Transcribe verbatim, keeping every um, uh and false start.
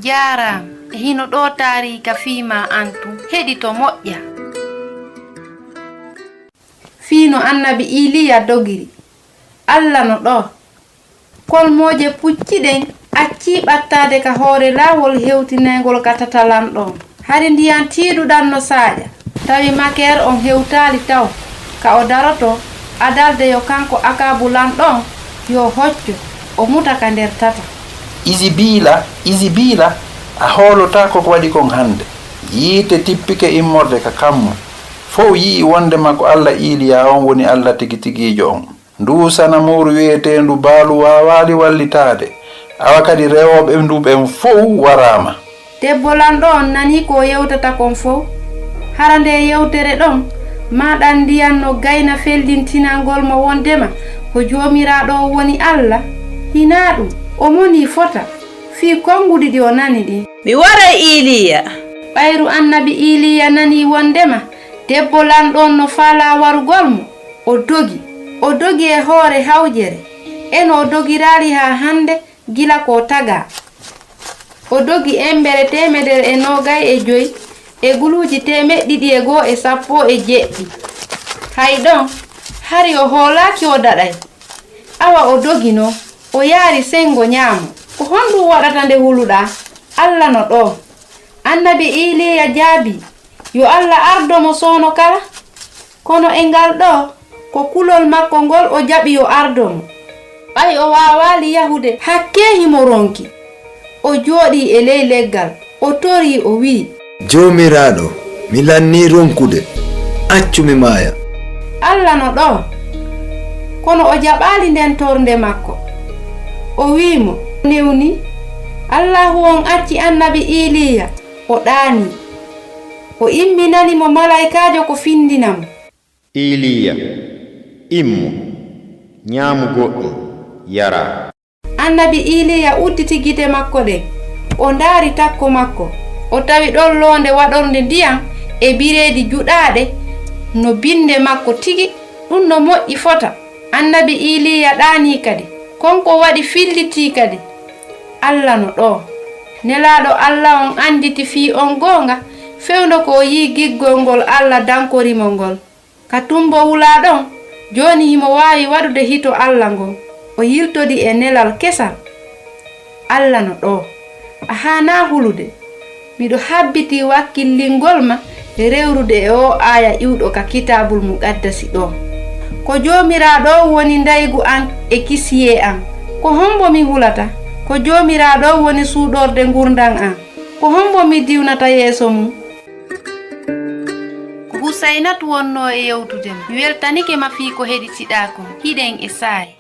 Jaaraama. E hino ɗoo taariika fii maa an tun. Heɗito moƴƴa. Fii no Annabi Iiliya dogiri. Alla no ɗoo. Kolmooje pucci ɗen accii ɓattaade ka hoore laawol hewtinayngol ka tata lanɗo on. Hari ndiyan tiiɗuɗan no saaƴa. Tawi Maker on hewtaali taw ka o darotoo adalde yo kanko Akabu lanɗo on yo hocco, o muta ka nder tata. Izibiila, Izibiila, a hoolotaako ko waɗi kon hande? Yiite tippike immorde ka kammu. Fow yi'i wondema ko Alla Iiliya on woni Alla tigi-tigiijo on. Nduu sanamuuru wi'eteendu Baalu waawaali wallitaade, awa kadi rewooɓe ndu ɓen fow waraama. Debbo lanɗo on nanii ko o yewtata kon fow. Hara ndee yewtere ɗon, maa ɗan ndiyan no gayna fellintinangol mo wondema ko Joomiraaɗo on woni Alla? Hinaa ɗun, o monii fota fii konguɗi ɗi o nani ɗin. Mi waray Iiliya. Ɓayru annabi Iiliya nanii wondema debbo lanɗo on no faalaa warugol mo, o dogi. O dogi e hoore hawjere. E no o dogiraali haa hande, gila ko o tagaa. O dogi embere teemedere e noogay e joy e guluuji teemeɗɗe ɗiɗi e goo e sappo e jeɗɗi. Hay ɗon, hari o hoolaaki o daɗay. Awa o dogi non, o yaari senngo ɲaamo. Ko honɗun waɗata nde huluɗaa? Alla no ɗoo. Annabi Iiliya jaabii, yo Alla ardo mo soono kala. Kono e ngal ɗoo, ko kulol makko ngol o jaɓi yo ardo mo. Ɓay o waawaali yahude, hakkee himo ronki. O jooɗii e ley leggal, o torii, o wi'i. Joomiraaɗo, mi lannii ronkude, accu mi maaya. Alla no ɗoo. Kono o jaɓaali nden tornde makko. O wi'i mo, Newni, Allaahu on acci annabi Iiliya, o ɗaanii. O imminani mo malaykaajo ko findina mo. Iiliya, immo, ɲaamu goɗɗun, yaraa. Annabi Iiliya udditi gite makko ɗen, o ndaari takko makko, o tawi ɗon loonde waɗornde ndiyan e bireedi juɗaaɗe no binnde makko tigi, ɗun no moƴƴi fota. Annabi Iiliya ɗaanii kadi, kon ko waɗi fillitii kadi. Alla no ɗoo. Nelaaɗo Alla on annditi fii on goonga fewndo ko o yi'i giggol ngol Alla dankori mo ngol. Ka tumbo wulaa ɗon, jooni himo waawi waɗude hito Alla ngon, o yiltodii e nelal kesal. Alla no ɗoo. A haanaa hulude. Miɗo habbitii wakkillingol ma rewrude e oo aaya iwɗo ka Kitaabul Muqaddasi ɗoo. Ko Joomiraaɗo on woni ndaygu an e kisiyee an. Ko hommbo mi hulata? Ko Joomiraaɗo on woni suuɗorde ngurndan an. Ko hommbo mi diwnata yeeso mun? Ko Husaynatu wonnoo e yewtude ma. Mi weltanike ma fii ko heɗitiɗaa kon. Hiɗen e saare.